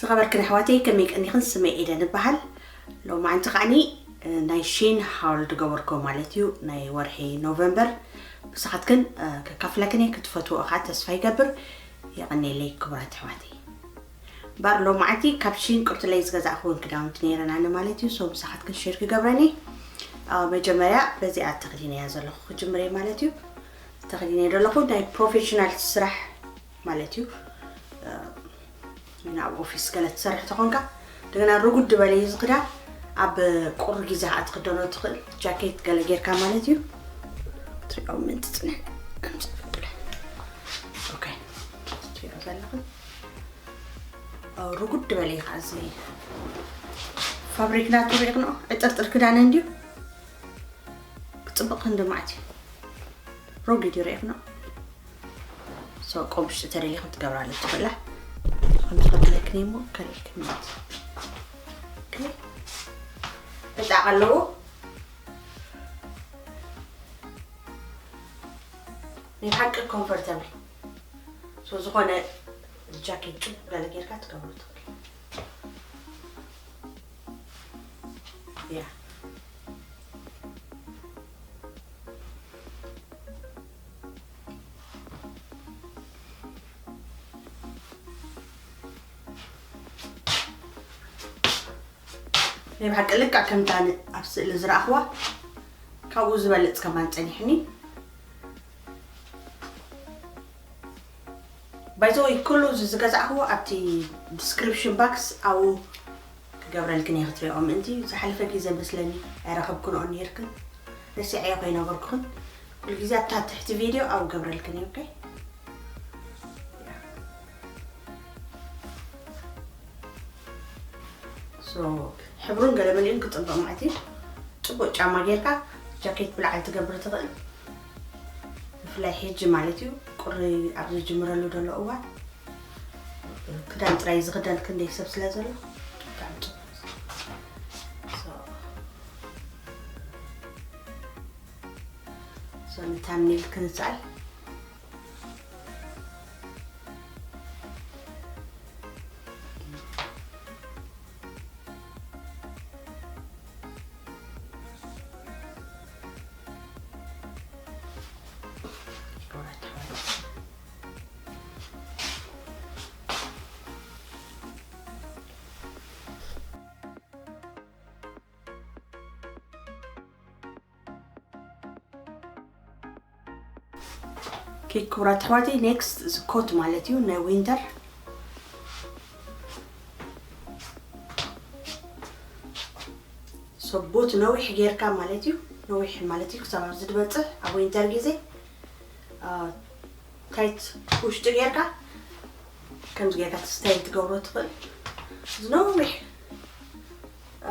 ዝኸበርክን ኣሕዋተይ፣ ከመይ ቀኒኽን? ስመይ ኤደን እበሃል። ሎማዓንቲ ከዓኒ፣ እ፣ ናይ ሺን ሃውል ዝገበርኮ ማለት እዩ፣ ናይ ወርሒ ኖቨምበር። ብስኻትክን፣ እ፣ ከካፍለክን እየ፣ ክትፈትዎ ኸዓ ተስፋ ይገብር። የቐንየለይ ክቡራት ኣሕዋተይ። እምበር ሎማዓንቲ ካብ ሺን ቅርትለይ ዝገዛእኽውን ክዳውንቲ ነይረን ኣነ ማለት እዩ፣ ሶ ምሳኻትክን ሼር ክገብረን እየ። እ፣ መጀመርያ በዚኣ ተኸዲነያ ዘለኹ ክጅምር እየ ማለት እዩ። ተኸዲነ ዘለኹ ናይ ፕሮፌሽናል ስራሕ ማለት እዩ። እ፣ ናብ ኦፊስ ገለ ትሰርሕ ተኾንካ፣ እንደገና ርጉድ ዝበለ እዩ ዝኽዳን፣ ኣብ ቁሪ ግዜ ከዓ ትኽደኖ ትኽእል ጃኬት ገለ ጌርካ ማለት እዩ። ትሪኦ ምን ትጽንሕ ከምጽእ ብለ። ኦኬ፣ ትሪኦ ዘለኹም፣ እ፣ ርጉድ ዝበለ እዩ ከዓ እዚ ፋብሪክ ናቱ ሪኢኽንኦ፣ ዕጥርጥር ክዳን እንድዩ። ክጽብቕ ክንዲ መዓት እዩ። ሮጊድ እዩ ሪኢኽንኦ። ሶ፣ ቆምሽ ተደሊኽን ትገብራሉ ትኽእላ። ከም ትኸፍለክን እሞ ከርእየክን ማለት እዩ። ኦኬ። ዕጣቕ ኣለዎ። ናይ ሓቂ ኮምፎርተብል። ሶ፣ ዝኾነ ጃኬት ጽቡቕ ገለ ጌርካ ትገብሮ ትኽእል። ያ። ናይ ብሓቂ ልክዕ ከምታ ን-፣ ኣብ ስእሊ ዝረኣኽዋ ካብኡ ዝበልጽ ከማን ጸኒሕኒ። ባይ ዘ ወይ፣ ኩሉ እዚ ዝገዛእኽዎ ኣብቲ ዲስክሪፕሽን ባክስ ኣብኡ ክገብረልክን እየ ክትሪኦ ምእንቲ። ዝሓለፈ ግዜ መስለኒ ኣይረኸብክንኦን ነይርክን፣ ረሲዐዮ ከይነበርኩኽን። ኩሉ ግዜ ኣብታ ትሕቲ ቪድዮ ኣብኡ ገብረልክን እየ። ኦኬ። ሶ፣ ሕብሩን ገለ መሊኡን ክጽብቕ ማለት እዩ። ጽቡቕ ጫማ ጌርካ ጃኬት ብላዕሊ ትገብር ትኽእል። ብፍላይ ሕጂ ማለት እዩ፣ ቁሪ ኣብ ዝጅምረሉ ዘሎ እዋን፣ ክዳን ጥራይ ዝኽደን ክንደይ ሰብ ስለ ዘሎ፣ ብጣዕሚ ጽቡቕ። ሶ፣ ሶ፣ ንታምኔል ክንስኣል። ኦኬ፣ ክቡራት ኣሕዋተይ፣ ኔክስት እዚ ኮት ማለት እዩ፣ ናይ ዊንተር። ሶ፣ ቡት ነዊሕ ጌርካ ማለት እዩ፣ ነዊሕ ማለት እዩ፣ ክሳብ ኣብዚ ዝበጽሕ ኣብ ዊንተር ግዜ፣ አ፣ ታይት ውሽጢ ጌርካ ከምዚ ጌርካ ስታይል ትገብሮ ትኽእል። እዚ ነዊሕ፣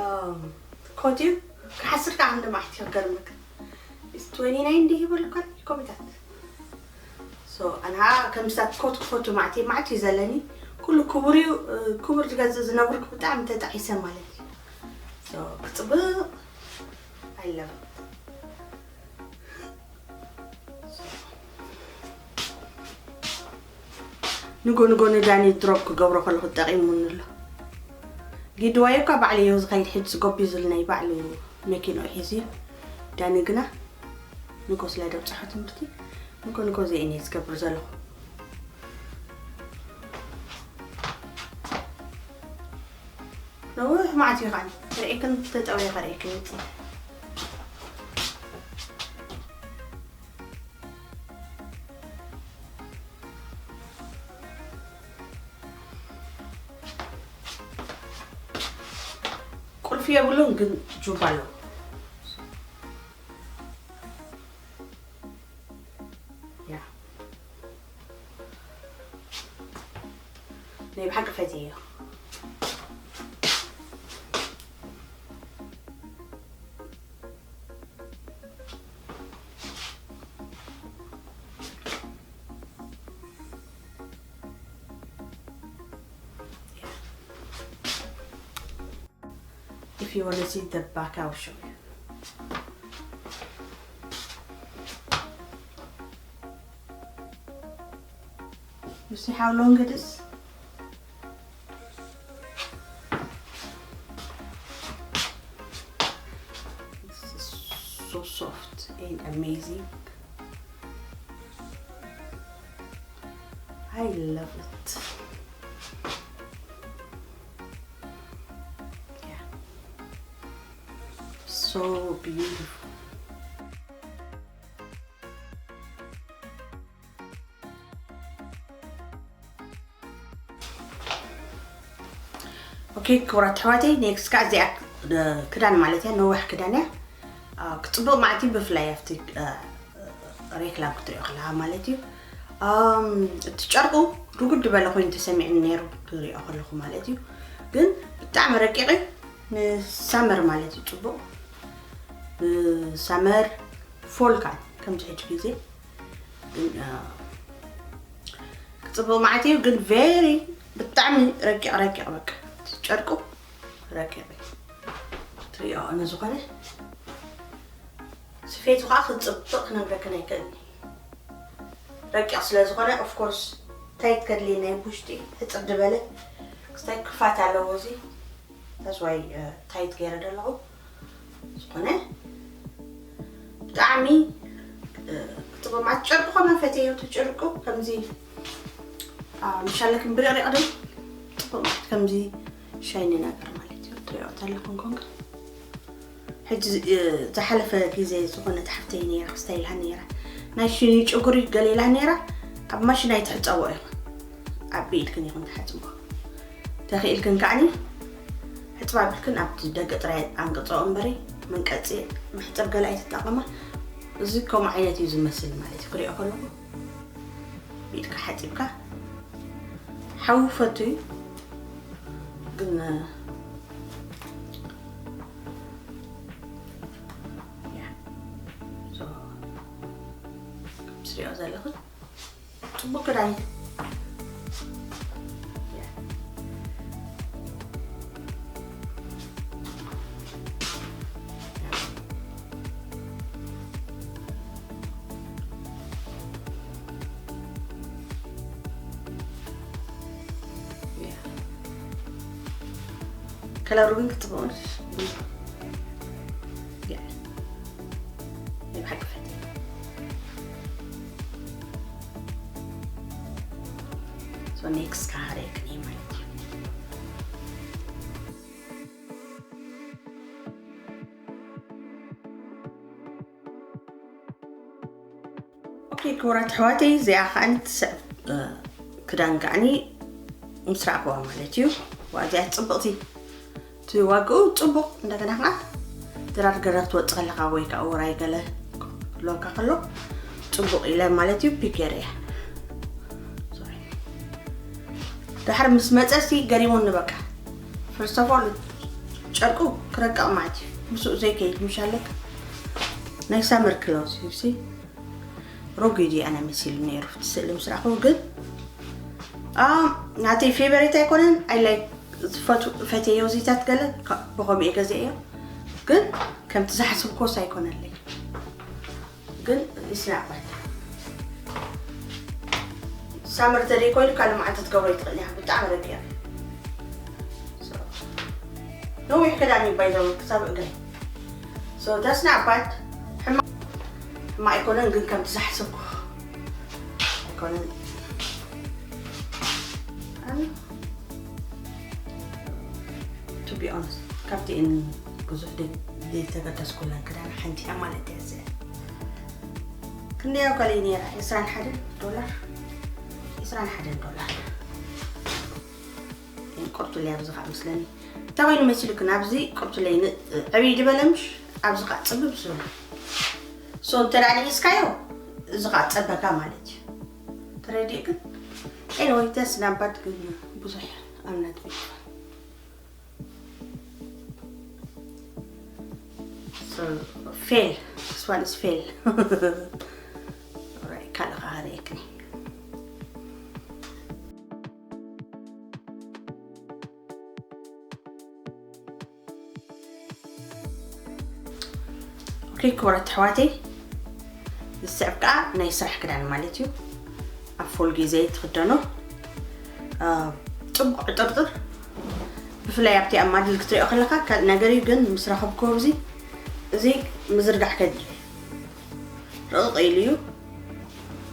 ኣም፣ ኮት እዩ። ክሓስር ከዓ ክንዲ መዓት እዩ ክገርመካ። It's twenty nine ድዩ ይበልኳል ኮሚታት። ሶ፣ ኣና ከምስታት ኮት ክፈቱ መዓት እዩ፣ መዓት እዩ ዘለኒ። ኩሉ ክቡር እዩ፣ እ፣ ክቡር ዝገዝእ ዝነብርኩ ብጣዕሚ ተጣዒሰ ማለት እዩ። ሶ፣ ክጽብቕ I love it። ንጎ ንጎ ንዳኒ ድሮፕ ክገብሮ ከለኹ ጠቒሙኒ ኣሎ። ጊድዋዮ እኳ ባዕሉ እዩ ዝኸይድ፣ ሕጂ ዝጎቢ ዝብል ናይ ባዕሉ መኪንኡ ሒዙ እዩ። ዳኒ ግና ንጎ ስለ ደብፅሖ ትምህርቲ፣ ንጎ ንጎ ዘይእነ ዝገብር ዘለኹ። ነዊሕ መዓት እዩ ኸዓኒ። ርኤክን ተጠውየ ከርእየክን ይጽ-፣ ቁልፊ የብሉን ግን ጁባ ኣለዎ። ያ። ናይ ብሓቂ ፈትየዮ። If you want to see the back, I'll show you. You see how long it is? Amazing. I love it. Yeah. So beautiful. ኦኬ ክቡራት ኣሕዋተይ፣ ኔክስት ከዓ እዚኣ ክዳን ማለት እያ፣ ነዋሕ ክዳን እያ። ክፅብቕ ማለት እዩ፣ ብፍላይ ኣብቲ ሬክላም ክትሪኦ ከለካ ማለት እዩ። እቲ ጨርቁ ርጉድ ዝበለ ኮይኑ ተሰሚዕኒ ነይሩ ክሪኦ ከለኩ ማለት እዩ። ግን ብጣዕሚ ረቂቕ እዩ፣ ንሳመር ማለት እዩ ፅቡቕ። ንሳመር ፎል ከዓ ከምዚ ሕጂ ግዜ ግን ክፅብቕ ማለት እዩ። ግን ቨሪ ብጣዕሚ ረቂቕ ረቂቕ በቃ ጨርቁ ረቂቕ እዩ። ትሪኦ ንዝኾነ ስፌቱ ከዓ ክፅብቕ ክነግረክን ኣይክእልን። ረቂቕ ስለ ዝኾነ ኦፍኮርስ ታይት ከድልየና እዩ፣ ብውሽጢ ሕፅር ዝበለ ክስታይ ክፋት ኣለዎ። እዚ that's why ታይት ገይረ ዘለኹ። ዝኾነ ብጣዕሚ ክጥቕማት ጨርቁ ከማን ፈትየዮ። እቲ ጨርቁ ከምዚ ምሻለክን ብርቕሪቕ ዶ ጥቕማት ከምዚ ሻይኒ ነገር ማለት እዩ። ትሪኦ ተለኹም ኮንካ ሕጂ ዝሓለፈ ግዜ ዝኾነት ሓፍተይ ነይራ ክስታይ ኢላ ነይራ፣ ናይ ሽኒ ጨጉሪ ገለ ኢላ ነይራ። ኣብ ማሽን ኣይትሕፀቦ ኢኹን፣ ኣብ ብኢድክን ኢኹን ትሓፅቦ። ተኽኢልክን ከዓኒ ሕፅብ ኣቢልክን ኣብቲ ደገ ጥራይ ኣንቅፀኦ እምበሪ መንቀፂ መሕፀብ ገለ ኣይትጠቐማ። እዚ ከምኡ ዓይነት እዩ ዝመስል ማለት እዩ። ክሪኦ ከለኹ ብኢድካ ሓፂብካ ሓዊ ፈቱ እዩ ግን ትሪኦ ዘለኹም ፅቡቅ ክዳን ከለሩ ግን ክትበውን ብሓቂ ፈት ኔክስት ካሃረክኒ ማለት እዩ። ኦኬ ክቡራት ኣሕዋተይ፣ እዚኣ ከዓ ትስዕብ ክዳን ከዓኒ ምስ ረኣኽዋ ማለት እዩ። ዋ እዚኣ ፅብቕቲ፣ እቲ ዋግኡ ፅቡቕ። እንደገና ከዓ ድራር ገረር ትወፅእ ከለካ ወይ ከዓ ውራይ ገለ ክህልወካ ከሎ ፅቡቕ ኢለ ማለት እዩ ፒክ ገይረ እየ። ድሓር ምስ መፀ ሲ ገሪሙኒ በቃ። ፈርስት ኦፍ ኦል ጨርቁ ክረቅቕ ማለት እዩ። ምስኡ ዘይከይድ ምሻለካ ናይ ሳመር ክሎዝ እዩ ሲ ሮጊድ ኣነ መሲሉ ነይሩ እቲ ስእሊ ምስ ረኣኹ ግን ናተይ ፌቨሬት ኣይኮነን። ኣይ ላይክ ዝፈቱ ፈትየዮ ዚታት ገለ ብኸምኡ እየ ገዚአዮ ግን ከምቲ ዝሓሰብክዎስ ኣይኮነለይ። ግን it's not bad። ሳመር ተደይ ኮይኑ ካልእ መዓልቲ ትገብሮ ይትኽእል እያ። ብጣዕሚ ረቂቕ ነዊሕ ክዳን እዩ ባይዘው ክሳብ እግሪ። So that's not bad። ሕማቕ ሕማቕ ኣይኮነን ግን ከምቲ ዝሓሰብኩ ኣይኮነን። To be honest ካብቲኤን ብዙሕ ዘይተገደስኩለን ክዳን ሓንቲ እያ ማለት እያ። እዚኣ ክንደይ ኣብ ካልእ ነይራ? ዕስራን ሓደን ዶላር፣ ዕስራን ሓደን ዶላር። ቁርቱለይ ኣብዚ ከዓ ምስለኒ እንታይ ኮይኑ መሲሉክን ኣብዚ ቁርቱለይ ዕብይ ዝበለ ምሽ ኣብዚ ከዓ ፅብብ ዝበለ so እንተ ደኣ ንኢስካዮ እዚ ከዓ ፀበካ ማለት እዩ። ተረዲእክን ኤኒወይ ተስ ናባት ግን ብዙሕ ኣምናት ቤት So fail. This one is fail. Alright, ካልእ ከዓ ርኤክኒ። ኦኬ ክቡራት ኣሕዋተይ ዝስዕብ ከዓ ናይ ስራሕ ክዳን ማለት እዩ። ኣብ ፉል ግዜ ትኽደኖ ፅቡቕ ዕጥርጥር ብፍላይ ኣብቲ ኣብ ማድል ክትሪኦ ከለካ ካልእ ነገር እዩ ግን ምስ ረኸብክዎ እዚ እዚ ምዝርጋሕ ከድሊ ርቕቕ ኢሉ እዩ፣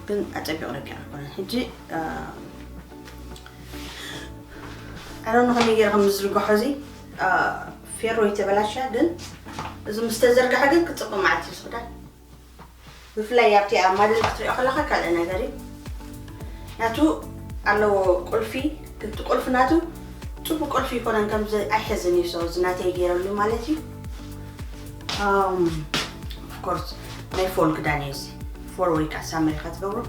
ግን ኣጸቢቑ ረቂቕ ኣይኮነን። ሕጂ ኣሮን ከመይ ገይረ ከም ዝዝርግሖ እዚ ፌሮ ይተበላሻ፣ ግን እዚ ምስ ተዘርግሐ ግን ክጽብቕ መዓልቲ ይወስዳ። ብፍላይ ኣብቲ ኣብ ማደል ክትሪኦ ከለኻ ካልእ ነገር እዩ። ናቱ ኣለዎ ቁልፊ፣ ግብቲ ቁልፊ ናቱ ጽቡቅ ቁልፊ ይኮነን፣ ከምዚ ኣይሕዝን እዩ። So እዚ ናተይ ገይረሉ ማለት እዩ። ኦፍኮርስ ናይ ፎል ክዳን እዩ እዚ። ፎል ወይ ከዓ ሳመር ኢኻ ትገብሮ።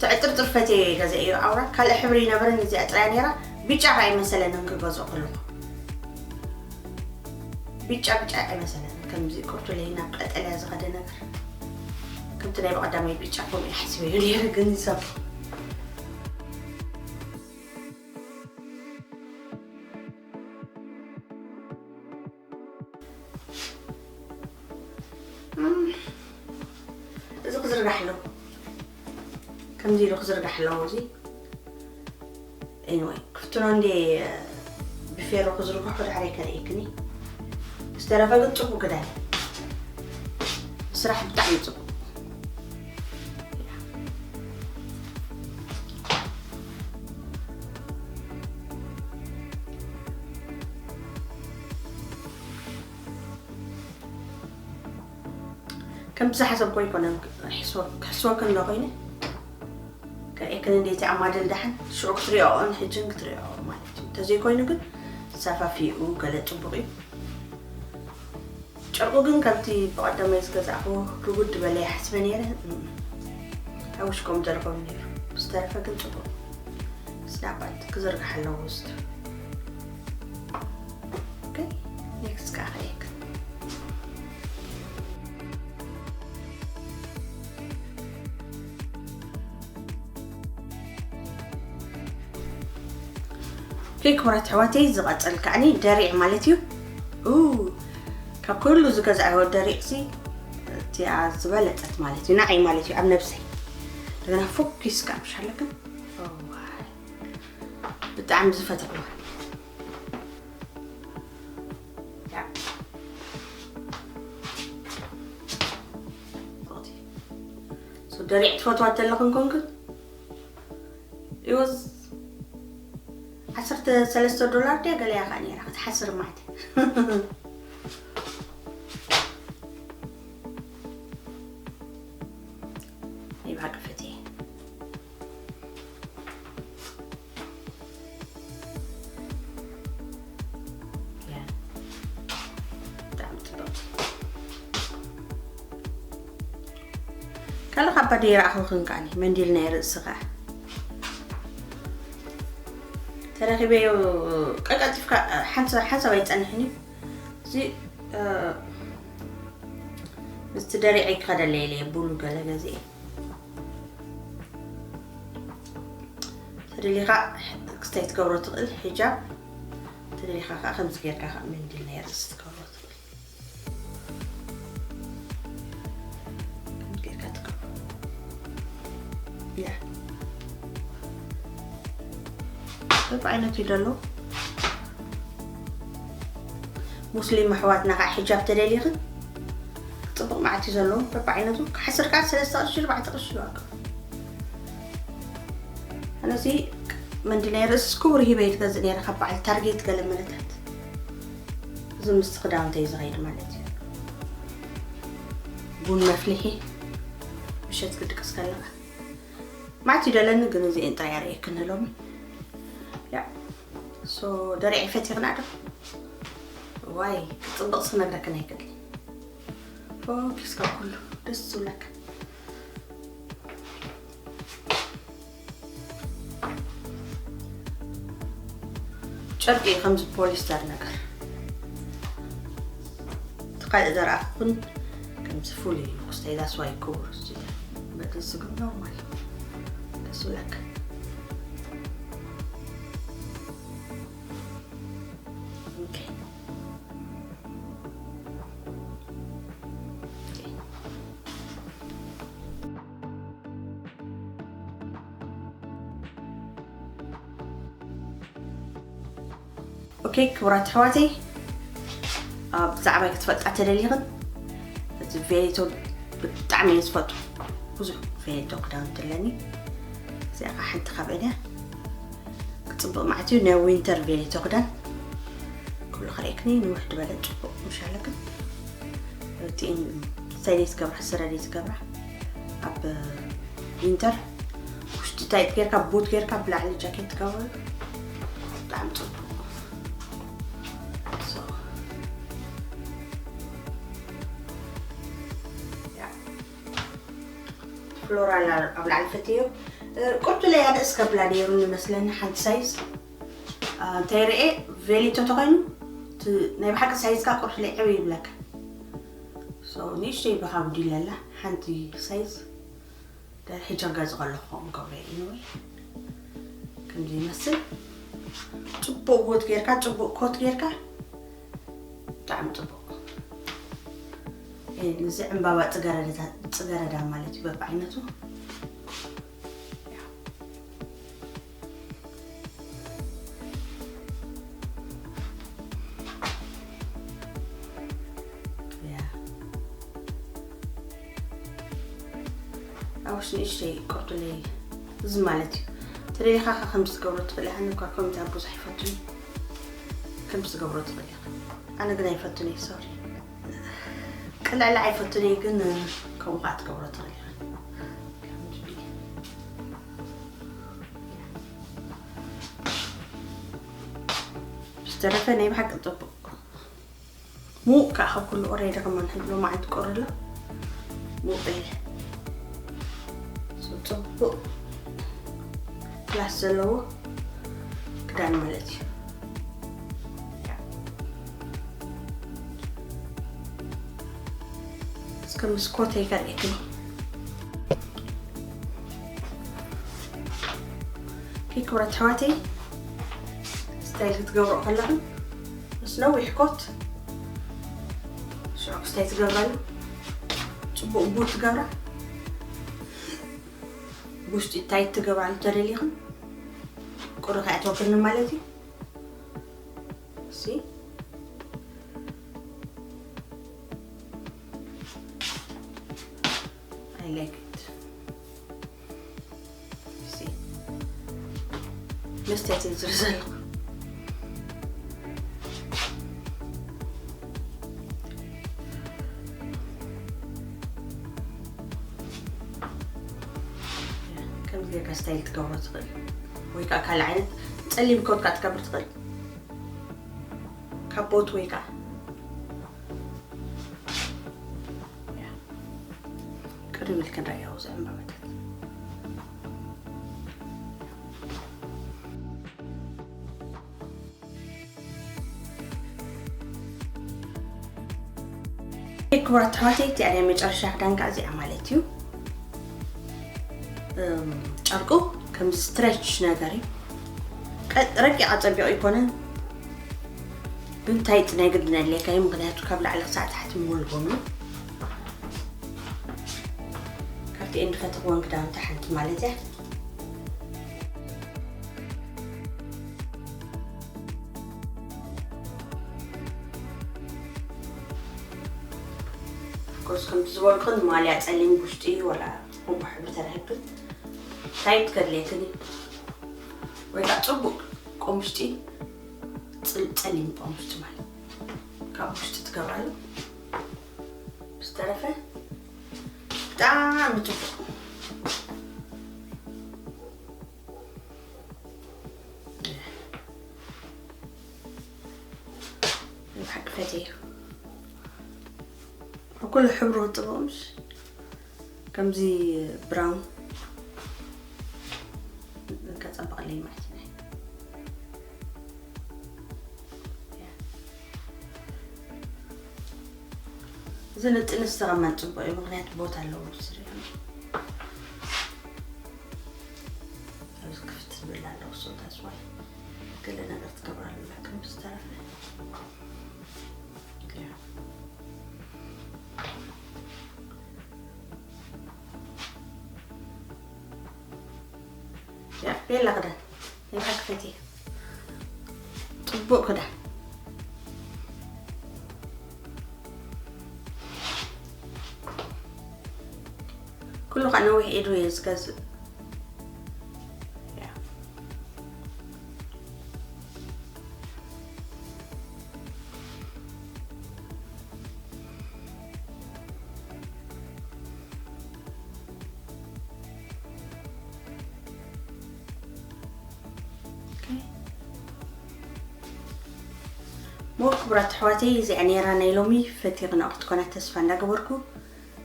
ትዕጥርጥር ፈትየ ገዛ እዩ ኣውራ። ካልእ ሕብሪ ይነበረን እዚኣ ጥራይ ነይራ። ብጫ ከዓ ይመሰለንን ክገዝኦ ከለኹ። ብጫ ብጫ ኣይመሰለን። ከምዚ ቁርቱ ለይ ናብ ቀጠልያ ዝኸደ ነገር። ከምቲ ናይ ብቐዳማይ ብጫ ከምኡ ይሓስበ እዩ ነይሩ፣ ግን ይሰብ እዚ ክዝርጋሕ ኣለዎ። ከምዚ ኢሉ ክዝርጋሕ ኣለዎ እዚ። Anyway፣ ክፍትኖ እንዴ ብፌሮ ክዝርግሖ ድሕረይ ከርእየክኒ። ዝተረፈ ግን ጽቡቅ ክዳን። ስራሕ ብጣዕሚ ጽቡቅ። ከምቲ ዝሓሰብኮ ኣይኮነን። ክሕስወ-፣ ክሕስወክን ዶ ኮይነ? ከርእየክን እንዴቲ ኣማድል ደሓን ሽዑ ክትሪኦኦን ሕጅን ክትሪኦ ማለት እዩ። እንተዘይኮይኑ ግን ሰፋፊኡ ገለ ጽቡቅ እዩ። ጨርቁ ግን ከምቲ ብቐደመይ ዝገዛእኩ ርጉድ ዝበለ ይሓስበ ነይረ። እም፣ I wish ከምኡ ተረኸቡ ነይሩ። ዝተረፈ ግን ጽቡቅ። ስናባት ክዝርግሕ ኣለዎ ውስጥ። ኦኬ፣ ኔክስት ከዓ ከርእየክን። ኦኬ፣ ክቡራት ኣሕዋተይ፣ ዝቐጽል ከዓኒ ደሪዕ ማለት እዩ። ኡ፣ ካብ ኩሉ ዝገዛእዎ ደሪዕ ሲ እቲኣ ዝበለጸት ማለት እዩ፣ ንዓይ ማለት እዩ፣ ኣብ ነብሰይ። እንደገና ፎኪስ ከዓ ምሽ ኣለክን። ኦ፣ ዋይ። ብጣዕሚ ዝፈትሕዋ። ያ። ኦኬ። ሶ ደሪዕ ትፈትዋ እንተለኽን ኮንክን፣ it was ዓሰርተ ሰለስተ ዶላር ድያ ገለ እያ ከኣ ነይራ፣ ክትሓስር ማለት እያ። ናይ ብሓቂ ፈትየ። ያ። ብጣዕሚ ጽብቕቲ። ካልእ ካባ ደይረኣኹኽን ከኣኒ፣ መንዲል ናይ ርእሲ ከኣ። ተረኺበዮ ቀልቀልጢፍካ፣ ሓንሳ-፣ ሓንሳብ ኣይጸንሕን እዩ። እዚ፣ እ፣ ምስቲ ደሪዐይ ክኸደለይ ኢለ እየ፣ ቡሉ ገለ ገዚኤ። ተደሊኻ ክስታይ ትገብሮ ትኽእል ሒጃብ፣ ተደሊኻ ከኣ ከምዚ ጌርካ ከኣ መንዲል ናይ ርእሲ ትገብሮ ትኽእል። ከምዚ ጌርካ ትገብሮ። ያ። በብዓይነቱ እዩ ዘሎ። ሙስሊም ኣሕዋትና ከዓ ሒጃብ ተደሊኽን ጽቡቕ መዓት እዩ ዘለዎ። በብዓይነቱ ክሓስር ከዓ ሰለስተ ቅርሺ፣ ኣርባዕተ ቅርሺ ዋጋ። ኣነሲ መንዲ ናይ ርእሲ ክቡር ሂበ እየ ትገዝእ ነይረ ካብ በዓል ታርጌት ገለ መለታት። እዚ ምስቲ ክዳውንተይ ዝኸይድ ማለት እዩ። ቡን መፍልሒ ምሸት ክድቅስ ከለኻ። ማዕት ይደለኒ ግን እዚኤን ጥራይ ኣርእየክኒ ሎሚ። ያ። ሶ ደሪዐ ይፈትየኽና ዶ? ዋይ፣ ክጽብቕ ክነግረክን ኣይክእልን። ፎኪስ ካብ ኩሉ ደስ ዝብለካ። ጨርቂ እዩ ከምዚ ፖሊስተር ነገር። እቲ ካልእ ዘርኣኹን ከምዚ ፉል እዩ። ክስታይ that's why ክቡር እዩ። በዚ ስግም ኖርማል። ደስ ይብለካ። ኦኬ። ኦኬ፣ ክቡራት ኣሕዋተይ፣ ኣብ ብዛዕባይ ክትፈልጣ ተደሊኽን፣ እቲ ቬቶ ብጣዕሚ እየ ዝፈቱ። ብዙሕ ቬሌቶ ክዳውንቲ ኣለኒ። እዚኣ ከዓ ሓንቲ ካብአን እያ። ክፅብቕ ማለት እዩ። ናይ ዊንተር ቬሌቶ ክዳን ኩሉ ክርእየክኒ ንውሕ ዝበለ ፅቡቕ ምሻለክን። እቲን ሰሌ ትገብራ፣ ስረ ደይ ትገብራ ኣብ ዊንተር ውሽጢ ታይት ጌርካ፣ ቡት ጌርካ፣ ብላዕሊ ጃኬት ትገብሩ። ብጣዕሚ ፅቡቕ። So፣ ያ። ፍሎራል ኣብ ላዕሊ ፈትዮ። ቁርቱ ላይ ኣርእስ ከብላ ነይሩ ንመስለኒ ሓንቲ ሳይዝ። አ፣ እንታይ ርኤ ቬሊቶ ተኾይኑ እቲ ናይ ብሓቂ ሳይዝካ ቁርቱ ላይ ዕብ ይብለካ። So፣ ንእሽተይ ብኻብዱ ይለላ ሓንቲ ሳይዝ። ደ-፣ ሒጃብ ገዝ ከለኹ ከምኡ ገብረ እዩ ወይ ከምዚ ይመስል። ጽቡቕ ቦት ጌርካ፣ ጽቡቕ ኮት ጌርካ፣ ብጣዕሚ ጽቡቕ። እ፣ እዚ ዕምባባ ጽገረዳ፣ ጽገረዳ ማለት እዩ በብዓይነቱ። ያ። ኣውሽ ንእሽተይ ቆርጡለይ እዚ ማለት እዩ። ተደሊኻ ኸ ከምዚ ትገብሮ ትኽእል ኢኻ። ኣነ እኳ ከምዚ ብዙሕ ኣይፈቱን። ከምዚ ትገብሮ ትኽእል ኢኻ። ኣነ ግን ኣይፈቱን እየ፣ ሶሪ። ቅልዕላዕ ኣይፈቱን እየ፣ ግን ከምኡ ኸዓ ትገብሮ ትኽእል ኢኻ። ብዝተረፈ ናይ ብሓቂ ጽቡቕ። ሙቕ ከዓ ካብ ኩሉ ኦሬዲ ከማን ህብሎ መዓልቲ ቆርሎ ሙቕ ኢለ። So፣ ጽቡቕ ክላስ ዘለዎ ክዳን ማለት እዩ። እስከ ምስ ኮተይ ከርእየክኒ። ኦኬ፣ ክብራት ኣሕዋተይ፣ ስታይል ክትገብርኦ ከለኽን ምስ ነዊሕ ኮት ሽዑ ክስታይ ትገብራሉ። ጽቡቕ ቡት ትገብራ። ብውሽጢ ታይት ትገብራሉ ተደሊኽን። ቁሪ ከይኣትወክኒ ማለት እዩ። ሲ I like it. ሲ መስትያት እዩ ዝርኢ ዘለኹ። ከምዚ ጌርካ ስታይል ትገብሮ ትኽእል፣ ወይ ከዓ ካልእ ዓይነት ጸሊም ኮት ከዓ ትገብር ትኽእል። ካብ ቦት ወይ ከዓ ቅድም ኢልክን ርኣዮ፣ እዚ ዕምባባታት። ክቡራት ኣሕዋተይ፣ እቲኣ ናይ መጨረሻ ክዳን ከዓ እዚኣ ማለት እዩ። እም፣ ጨርቁ ከም ስትሬች ነገር እዩ። ቀ-፣ ረቂቕ ኣጸቢቑ ኣይኮነን፣ ግን ታይት ናይ ግድን ኣድልየካ እዩ፣ ምኽንያቱ ካብ ላዕሊ ክሳዕ ታሕቲ ሞልጎም እዩ። ካብቲ ኤንድ ፈተኽወን ክዳውንቲ ሓንቲ ማለት እያ። Of course፣ ከምቲ ዝበልኩን ማልያ ጸሊም ውሽጢ ወላ ከምኡ ሕብሪ ተረኺብክን ታይት ከድልየክን እዩ። ወይ ከዓ ጽቡቕ ቆምሽጢ፣ ጽል-፣ ጸሊም ቆምሽጢ ማለት ካብ ውሽጢ ትገብራሉ። ብዝተረፈ ብጣዕሚ ጽቡቕ። ብሓቂ ፈትየዮ። ኩሉ ሕብሩ ጽቡቕ ምሽ? ከምዚ ብራውን ከጸብቐለይ ማለት እዩ። እዚ ንጥንስ ተቐመጥ ጽቡቕ እዩ፣ ምኽንያቱ ቦታ ኣለዎ ስሪዑ። ኣብዚ ክፍት ዝብል ኣለዎ፣ so that's why ገለ ነገር ትገብራሉ፣ ግን ብዝተረፈ ያ። ያ፣ ቤላ ክዳን። ናይ ብሓቂ ፈትየ። ጽቡቕ ክዳን። ኩሉ ከዓ ነዊሕ ኢዱ እየ ዝገዝእ። ያ። ሞ ክቡራት ኣሕዋተይ፣ እዚኣ ነይራ ናይ ሎሚ ፈቲኽንኦ ክትኮና ተስፋ እንዳገበርኩ፣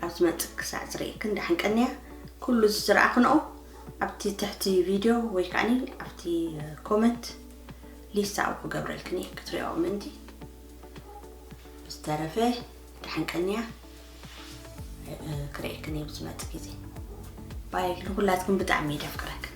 ኣብ ዝመጽእ ክሳዕ ዝርእየክን ደሓን ቀንያ። ኩሉ ዝዝረኣኽንኦ ኣብቲ ትሕቲ ቪድዮ ወይ ከዓኒ ኣብቲ ኮመንት ሊስት ኣብኡ ክገብረልክን እየ ክትሪኦ ምእንቲ። ብዝተረፈ ደሓን ቀንያ። ክርእየክን እየ ብዝመጽእ ግዜ። ባይ። ንኹላትኩም ብጣዕሚ እየ ደፍቅረክን።